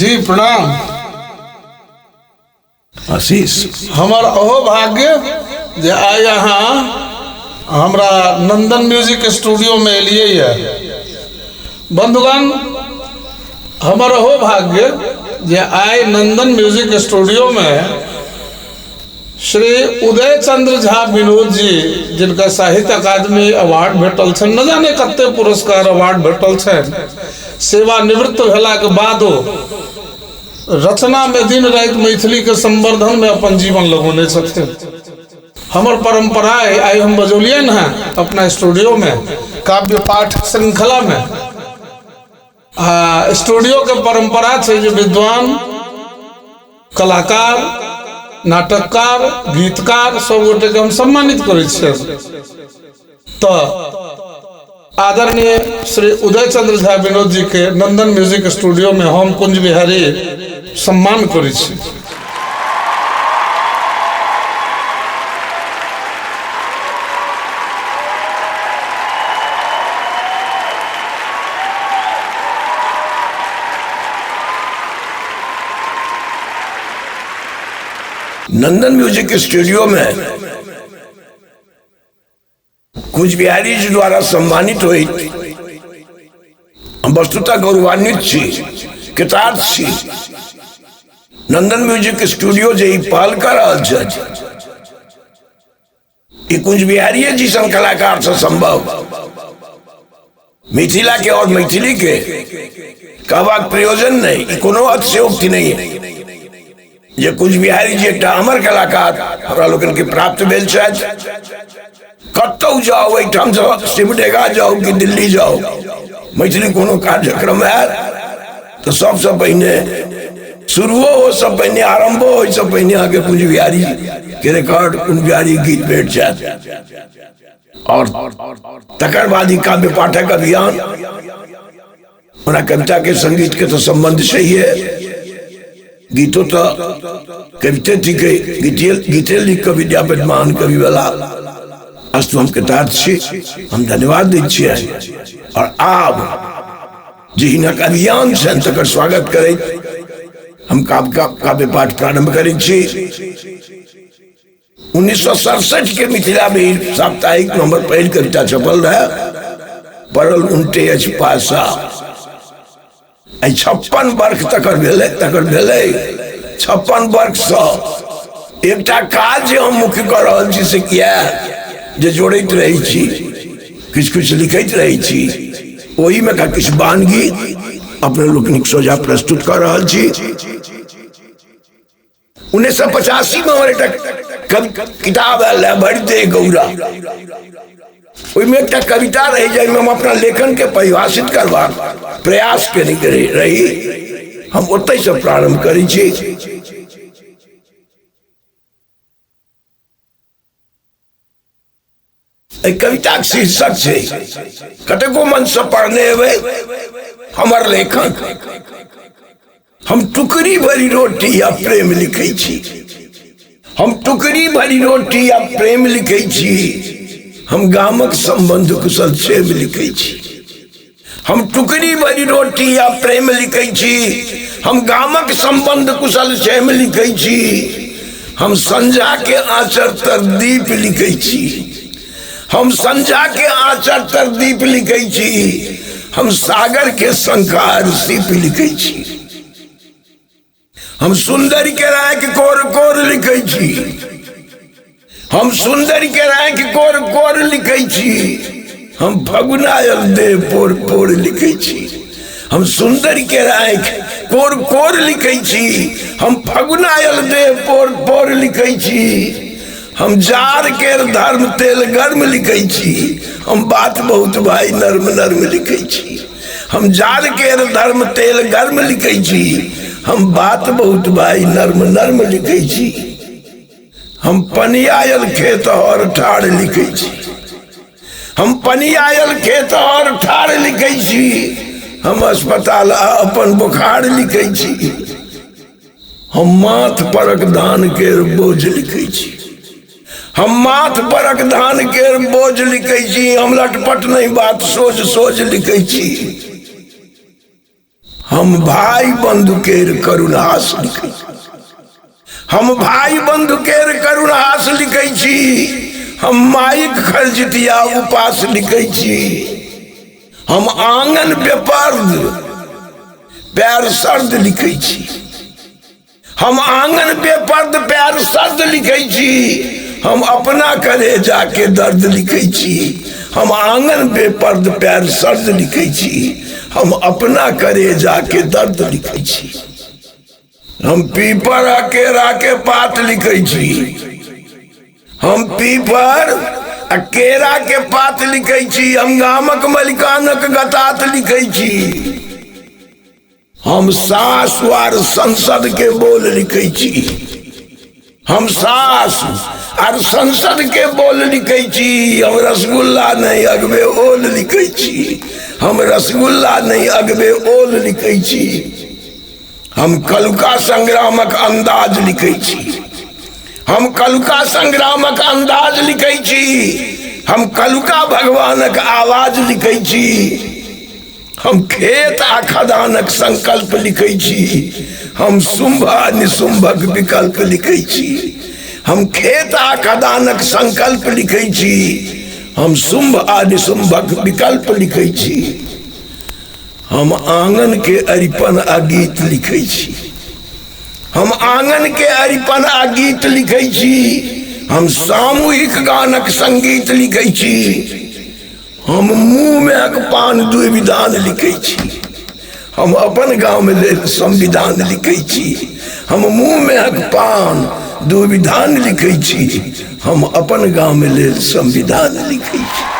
जी प्रणाम। आशीष। हमर अहो भाग्य जे आइ अहाँ हमरा नंदन म्यूजिक स्टूडियो में एलियै यऽ। बंधुगण, हमर अहो भाग्य जे आइ नंदन म्यूजिक स्टूडियो में श्री उदय चंद्र झा विनोद जी, जिनका साहित्य अकादमी अवार्ड भेटल छनि, न जाने कते पुरस्कार अवार्ड भेटल छनि, सेवानिवृत्त भेलाके बादो रचना में दिन राति मैथिली के संवर्धन में अपन जीवन लगौने छथिन। हमर परंपरा है, आइ हम बजौलियन हैं अपना स्टूडियो में काव्य पाठ श्रृंखला में। आ स्टूडियो के परंपरा छै जे विद्वान, कलाकार, नाटककार, गीतकार सब गोटे के हम सम्मानित करै छियै। तो आदरणीय श्री उदय चंद्र झा विनोद जी के नंदन म्यूजिक स्टूडियो में हम कुंज बिहारी सम्मान करै छी। नंदन म्यूजिक स्टूडियो में कुंज बिहारी जी द्वारा सम्मानित हुई हम वस्तुतः गौरवान्वित छी, कृतार्थ छी। नंदन म्यूजिक स्टूडियो जे ई पहल कर रहल छथि, ई कुंज बिहारी जी सन कलाकार से संभव। मिथिला के और मैथिली के कहबाक प्रयोजन नहीं, ई कोनो अतिशयोक्ति नहीं है जे कुंज बिहारी जी एकटा अमर कलाकार हमरा लोकनि के प्राप्त भेल छथि। कतौ जाउ, एहिठाम से सिमडेगा जाउ कि दिल्ली जाउ, मैथिली कोनो कार्यक्रम हैत तऽ सबसँ पहिने शुरुओ हो से पहिने, आरंभो हो से पहिने अहाँके कुंज बिहारी के रिकॉर्ड, कुंज बिहारी गीत भेट जायत। और तकर बाद ई काव्य पाठक अभियान, ओना कविता के संगीत के तो संबंध सही है, गीतो तो कविते थिकै, गीते लिख कऽ विद्यापति महान कवि वाला। अस्तु, हम कृतार्थ छी, हम धन्यवाद दै छियनि। और आब जे हिनक अभियान छनि तकर स्वागत करैत हम काव्य पाठ प्रारंभ करै छी। 1967 के मिथिला में साप्ताहिक में हमर पहिल कविता छपल रहे, पड़ल उनटे अछि पासा। एहि 56 वर्ष तकर भेलै, तकर भेलै 56 वर्ष सँ एकटा काज जे हम मुख्य कऽ रहल छी से किया जे जोड़ैत रहै छी, किछु किछु लिखैत रहै छी, ओहिमे का किछु बानगी अपने लोकनिक सोझा प्रस्तुत कऽ रहल छी। 1985 में हमर एकटा किताब आयल रहै, भरि दे गौरा। ओहिमे एकटा कविता रही जाहिमे हम अपना लेखन के परिभाषित करबाक प्रयास केने रही। हम ओतहिसँ प्रारंभ करै छी। एहि कविताक शीर्षक छै, कतेको मन से पढ़ने हेबै, हमर लेखन। हम टुकड़ी भरी रोटी आ प्रेम लिखै छी, हम टुकड़ी भरी रोटी आ प्रेम लिखै छी, हम गामक संबंध कुशल क्षेम लिखै छी। हम टुकड़ी भरी रोटी आ प्रेम लिखै छी, हम गामक संबंध कुशल क्षेम लिखै छी, हम संझा के आंचर तर दीप लिखै छी, हम संझा के आंचर तर दीप लिखै छी, हम सागर के शंखार सीप लिखै छी, हम सुंदर के राख कोर कोर लिखै छी, हम सुंदर के राख कोर कोर लिखै छी, हम फगुनायल देह पोर पोर लिखै छी, हम सुंदर के राख कोर कोर लिखै छी, हम फगुनायल देह पोर पोर लिखै छी, हम जार के धर्म तेल गर्म लिखै छी, हम बात बहुत भाई नर्म नर्म लिखै छी, हम जार के धर्म तेल गर्म लिखै छी, हम बात बहुत भाई नर्म नर्म लिखै छी, हम पनियायल खेत और ठाढ़ लिखै छी, हम पनियायल खेत और ठाढ़ लिखै छी, हम अस्पताल आ अपन बोखार लिखै छी, हम माथ परक धान केर बोझ लिखै छी, हम माथ परक धान केर बोझ लिखै छी, हम लटपट नहीं बात सोच सोच लिखै छी, हम भाई बंधु केर करुणास लिखै छी। हम भाई बंधु केर करुणास लिखै छी। हम माइक खरजितिया उपास लिखै छी। हम आंगन बेपर्द पैर सर्द लिखै छी। हम आंगन बेपर्द पैर सर्द लिखै छी। हम अपना करे जाके दर्द लिखै छी। हम आंगन बेपर्द पैर सर्द लिखै छी। हम अपना करे जाके दर्द लिखै छी। हम पीपर आ केरा के पात लिखै छी। हम पीपर आ केरा के पात लिखै छी। हम गामक मलिकानक गतात लिखै छी। हम सासु आर संसद के बोल लिखै छी। हम सासु आर संसद के बोल लिखै छी। हम रसगुल्ला नहीं अगबे ओल लिखै छी। हम रसगुल्ला नहीं अगबे ओल लिखै छी। हम कलुका संग्रामक अंदाज लिखै छी। हम कलुका संग्रामक अंदाज लिखै छी। हम कलुका भगवानक आवाज लिखै छी। हम खेत आ खदानक संकल्प लिखै छी। हम शुंभ आ निशुंभक विकल्प लिखै छी। हम खेत आ खदानक संकल्प लिखै छी। हम शुंभ आ निशुंभक विकल्प लिखै छी। हम आंगन के अरिपन आ गीत लिखै छी। हम आंगन के अरिपन आ गीत लिखै छी। हम सामूहिक गानक संगीत लिखै छी। हम मुँह में पान दुइ विधान लिखै छी। हम अपन गाँव में लेल संविधान लिखै छी। हम मुँह में पान दू विधान लिखै छी। हम अपन गाँव में लेल संविधान लिखै छी।